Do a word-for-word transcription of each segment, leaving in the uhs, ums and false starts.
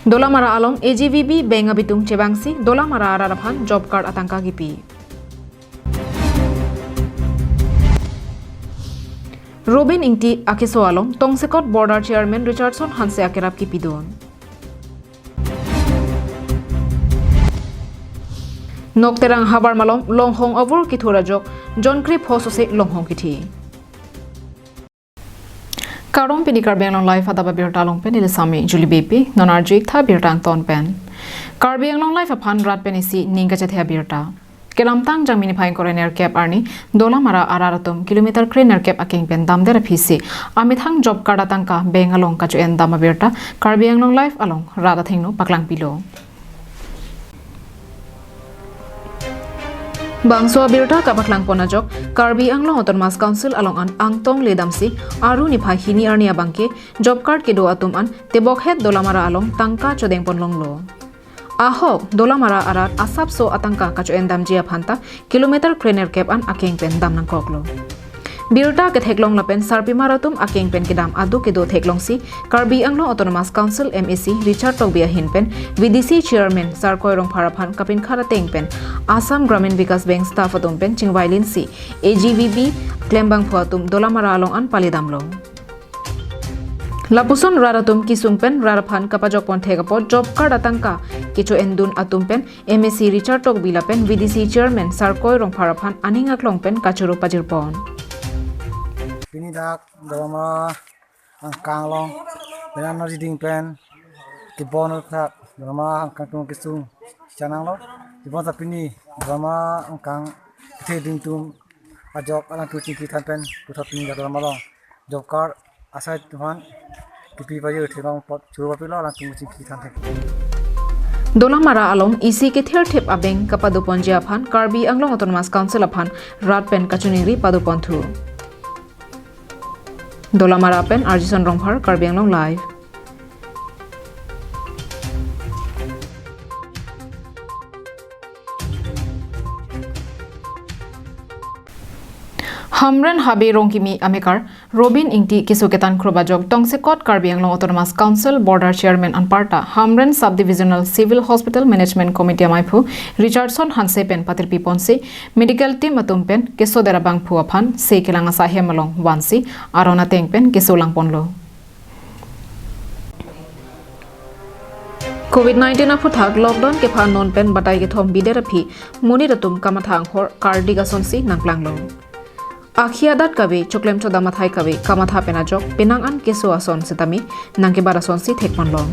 Dolamara along A G V B bank abitung chevangsi Dolamara arat aphan job card atangka kipi. Robin Ingti akeso along Tongsekot border chairman Richardson Hanse akerap kipidun. Nokterang habar malom longhong avur kithur ajok jon krepho sose longhong kithi. Kardom, pini Karbi Anglong Live adap abirta along pen neli Sami Julie Beypi, non arju-ik tha birta angton pen. Karbi Anglong Live aphan rat pen isi ning kachethe abirta. Kedamtang Jangmi niphai ingkoi ra nerkep arni Dolamara arat atum kilometer krenerkep akeng pen damdet aphisi amethang job card atangka bank along kacho-en dam abirta Karbi Anglong Live along rat athengno paklangpilo. Bangso abirta kapaklangpon ajok, Karbi Anglong Autonomous Council along an angtong ledamsi aru niphai hini arni abangke job card kedo atum an tebokhet Dolamara along tangka chodengpon longlo. Ahok Dolamara arat asapso atangka kacho-en damji aphanta kilometer krenerkep an akeng pen dam nangkoklo. Birta ketheklong lapen sarpimar atum akeng pen kedam aduk kedo theklongsi Karbi Anglong Autonomous Council M A C Richard Tokbi ahin pen V D C chairman Sarkoi Rongphar aphan kapinkhat ateng pen Assam Gramin Vikas Bank staff atum pen chingvailinsi A G V B klembangphu atum Dolamara along an paledamlo. Lapuson rat atum kesung pen rat aphan kapajokpon thek apot job card atangka kecho-endun atum pen M A C Richard Tokbi lapen V D C chairman Sarkoi Rongphar aphan aning aklong pen kachoro pajirpon. Pini dak Dolamara angkang along, pini arni ding pen kebon thak Dolamara angkang atum kesung chananglo. Kebon ta pini Dolamara angkang kethe ding atum ajok alangtum chingki than pen puthot pini dak Dolamara along job card asai tuhan kipi pajir theklong apot choro pilo, alangtum chingki than thek. Dolamara along isi kethirthip abeng kapadoponji aphan Karbi Anglong Autonomous Council aphan rat pen kachiningri padoponthu. Dolamara pen Arjison Rongphar, Karbi Anglong Live. Hamren Habe Rongkimi amekar Robin Ingti keso ketan krop ajok Tongsekot Karbi Anglong Autonomous Council Border Chairman anparta Hamren Sub Divisional Civil Hospital Management Committee amaiphu Richardson Hanse pen patirpiponsi medical team atum pen kesodet abangphu aphan se kelang asai hem along vansi aron ateng pen keso langponlo. Covid nineteen aphuthak lockdown kepha non pen batai kethom bidet aphi monit atum kamatha anghor kardik asonsi nangklanglo. Akhi adat kave, choklem chodam athai kave kamatha pen ajok penang an keso ason setame nangkebat asonsi thekponlong.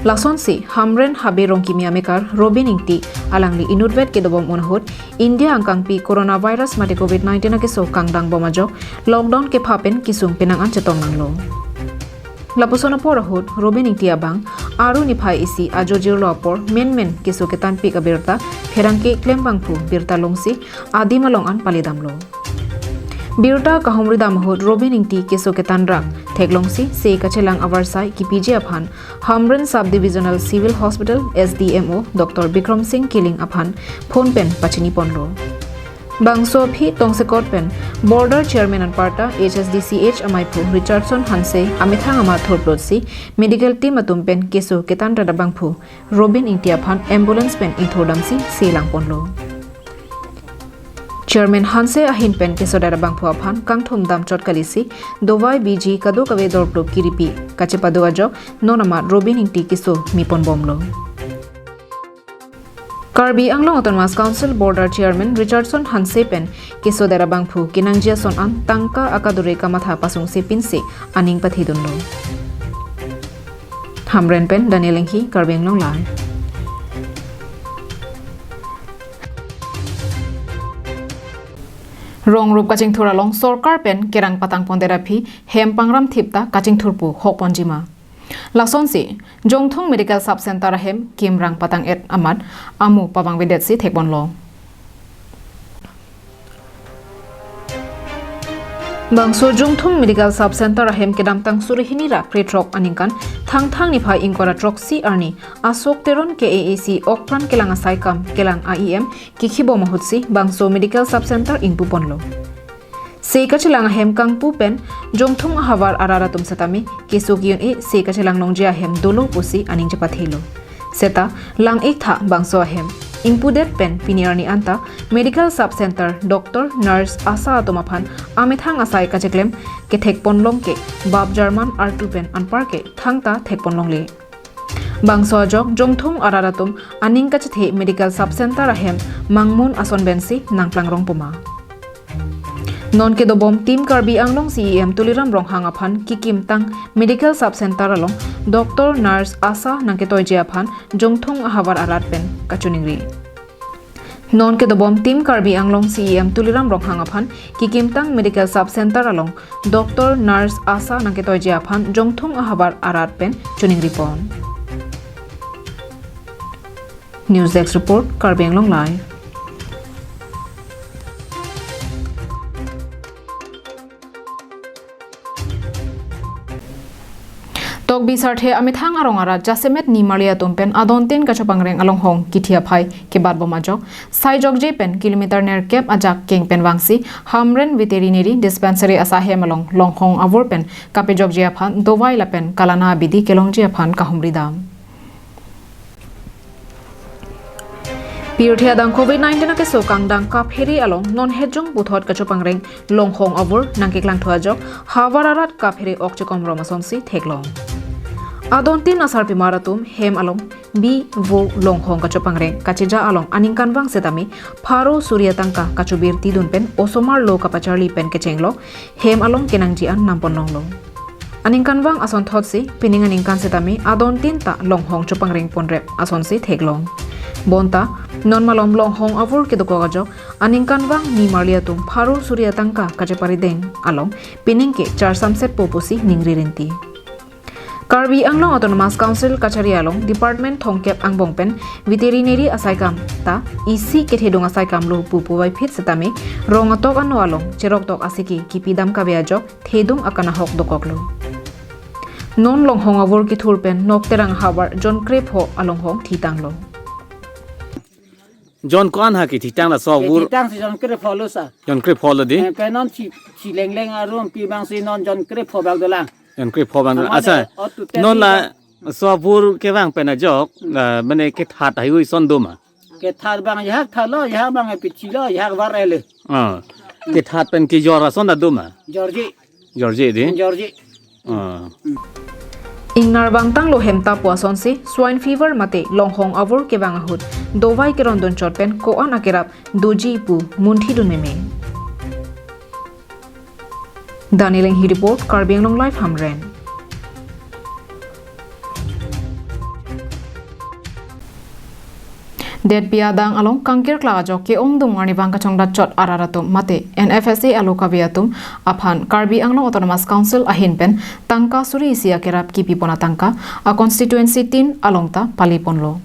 Lasonsi Hamren Habe Rongkimi amekar Robin Ingti alangli inutvet kedobom un ahut India angkangpi coronavirus mate covid nineteen akeso kangdangbom ajok lockdown kepha pen kesung penang an chetong nanglo. Lapuson apor ahut Robin Ingti abang aru niphai isi ajo jirlo apor menmen keso ketanpik abirta pherangke klembangphu birta longsi adim along an paledamlo. Birta kahumridam ahut Robin Ingti keso ketanrak theklongsi se kachelang avarsai kipiji aphan Hamren Sub Divisional Civil Hospital S D M O Doctor Bikram Singh Killing aphan phone pen pachiniponlo. Bangso aphi Tongsekot pen Border Chairman anparta H S D C H amaiphu Richardson Hanse amethang amat thurplotsi medical team atum pen keso ketanrat abangphu Robin Ingti aphan ambulance pen ingthurdamsi se langponlo. Chairman Hanse ahin pen kesodet abangphu aphan kangthum damchot kalisi dovai biji kadokave dorplup kiripi kachepado ajok non amat Robin Ingti keso miponbomlo. Karbi Anglong Autonomous Council Border Chairman Richardson Hanse pen kesodet abangphu kenangji ason an tangka akadure kamatha pasungse pinsi aning pathidunlo. Hamren pen Daniel Enghi, Karbi Anglong Live. Rongrup kachingthur along sorkar pen kerang patangpondet aphi hem pangram thip ta kachingthur pu hokponjima. Lasonsi Jongthung Medical Sub Center ahem kimrang patang-et amat amu pavangvedetsi thekponlong. Bangso Jongthung Medical Sub Center ahem kedamtang suri hini ra krethrok aningkan Thangthang niphai ingkoi ra throksi arni Ashok Teron K A A C okpran kelang asai kam kelang a-E M kikhibom ahutsi bangso Medical Sub Center ingpuponlo. Se kachelang ahem kangpu pen Jongthung ahavar arat atum setame keso ki-un-e se kachelang longji ahem dolo pusi aning chepathelo. Seta lang-ik tha bangso ahem. Ingpudet pen pini arni anta medical sub center, doctor, nurse, ASHA atum aphan amethang asai kacheklem kethekponlong ke bap German artu pen anpar ke thangta thekponlongle. Bangso ajok Jongthung arat atum aning kachethe medical sub center ahem mangmun ason pensi nangplangrong puma. Non kedobom Team Karbi Anglong C E M Tuliram Ronghang aphan kikimtang medical sub center along doctor, nurse, ASHA nangketoiji aphan Jongthung ahavar arat pen kachoningri. Non kedobom Team Karbi Anglong C E M Tuliram Ronghang aphan kikimtang medical sub center along doctor, nurse, ASHA nangketoiji aphan Jongthung ahavar arat pen choningripon. News Desk Report, Karbi Anglong Live. Tokbi Sarthe amethang arong arat jasemet nimarli atum pen adontin kachopangreng alonghong kithi aphai kebatbom ajok saijokje pen kilometer nerkep ajak keng pen vangsi Hamren Veterinary Dispensary asai hem along longhong avur pen kapejokje aphan dovai lapen kalana abidi kelongji aphan kahumridam. Pirthe adang covid nineteen akeso kangdang kaphere along non hejong puthot kachopangreng longhong avur nangkeklangthu ajok havar arat kaphere ok chekomrom asonsi theklong. Adontin asarpimar atum hem along bi vo longhong kachopangreng kacheja along aningkanvang setame pharo suri atangka kachobirtidun pen osomar lo kapacharli pen kechenglo hem along kenangji an namponlonglo. Aningkanvang asonthotsi pining aningkan setame adontin ta longhong chopangrengponrep asonsi theklong. Bonta non malom longhong avur kedokok ajok aningkanvang nimarli atum pharo suri atangka kacheparideng along pining ke charsamsetpo pusi ningri rinti. Karbi Anglong Autonomous Council kachari along department thomkep angbong pen veterinary asaikam ta isi kethedung asaikam lo pu puvoiphit setame rong atok ano along cheroktok asiki kipidam kave ajok thedung akanahok dokoklo. Non longhong avur kethur pen Nokterang havar jon krepho alonghong thitanglo. Jon ko-an ha kethitang laso avur? Kethitangsi jon krepho lo sa. Jon krepho lo dei? Eh, pen non chi, chi lengleng arum pi abangsi non jon krepho bak dolang. Jon krepho bang. Amane, accha. Otu te non la so avur kevang pen ajok, la mane kethat haihui ason doma? Kethat abang jahak thalo, jahak abang pithilo, jahak var ele. Ah. Kethat pen kejor ason ta doma? Jorji. Jorji dei? Jorji. Ah. Ingnar vangtanglo hem ta pu asonsi swine fever mate longhong avur kevang ahut dovai kerondun chot pen ko-an akerap doji pu munthidun meme. Daniel Enghi report, Karbi Anglong Live, Hamren. Detpi adang along kangkirklak ajok ke-ongdung arnivang kachongdat chot arat atum mate N F S A alo kave atum aphan Karbi Anglong Autonomous Council ahin pen tangka suri isi akerap kipipon atangka a constituency tin along ta paliponlo.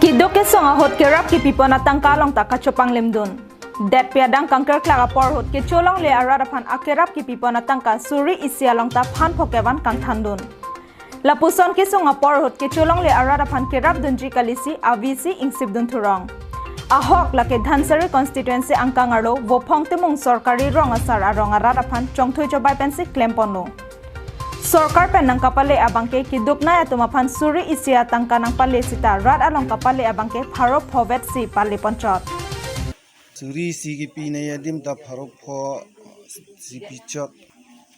Keduk kesung ahut kerap kipipon atangka along ta kachopanglemdun. Detpi adang kangkirklak apor ahut kecholongle arat aphan akerap kipipon atangka suri isi along ta phan pho kevan kangthandun. Lapuson kesung apor ahut kecholongle arat aphan kerapdunji kalisi a V C ingsipdun thurong. Ahok lake Dhansiri constituency angkang arlo Vophong Timung sorkari rong asar arong arat aphan chongthui chobai pensi klemponlo. Sorkar pen nangkapale abangke keduknei atum aphan suri isi atangka nangpale sita rat along kapale abangke pharo phovet si paleponchot. Suri isi kipinei adim ta pharo pho si pichot.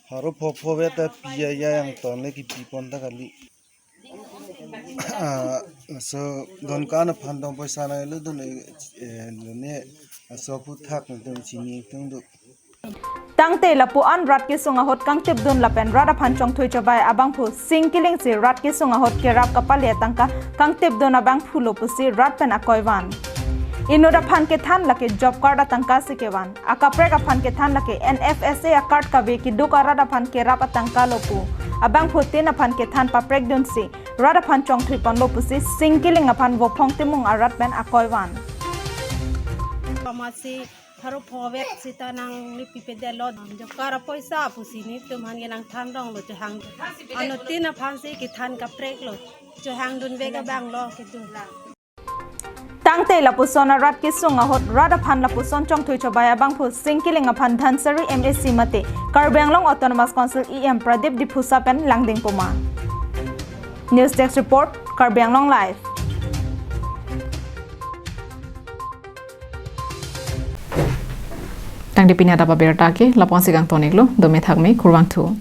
Pharo pho phovet ta pi ya ya yang ton le kipipon ta kali. Ah, so don kan aphan dong poisa nai lo dun, eh, lo ne, ah, so aphuthak nangtum chini tung do. Tangte lapu-an rat kesung ahut kangtipdun lapen rat aphan chongthui chobai abangphu sing kilingsi rat kesung ahut kerap kapale atangka kangtipdun abangphu lo pusi rat pen akoi van. Inut aphan kethan lake job card atangka si kevan. Akaprek aphan kethan lake N F S A a-card kave keduk arat aphan kerap atangka lo pu abangphu tin aphan kethan paprekdunsi rat aphan chongthuiponlo pusi sing kiling aphan Vophong Timung arat pen akoi van. Pamasi pharo phovet sita nanglipi pedetlo. Job card apoisa pusi netum aphan kenangthan ronglo chohang. Anuttin aphansi kethan kapreklo. Chohangdun vek abang lo kedun. Tangte lapuson arat kesung ahut rat aphan lapuson chongthui chobai abangphu Singkiling aphan Dhansiri M A C mate Karbi Anglong Autonomous Council E M Pradip Diphusa pen langding puma. News Desk Report, Karbi Anglong Live. Tangte pini adap abirta ke lapu-an si kangton-iklo, dome thakme, kurvangthu.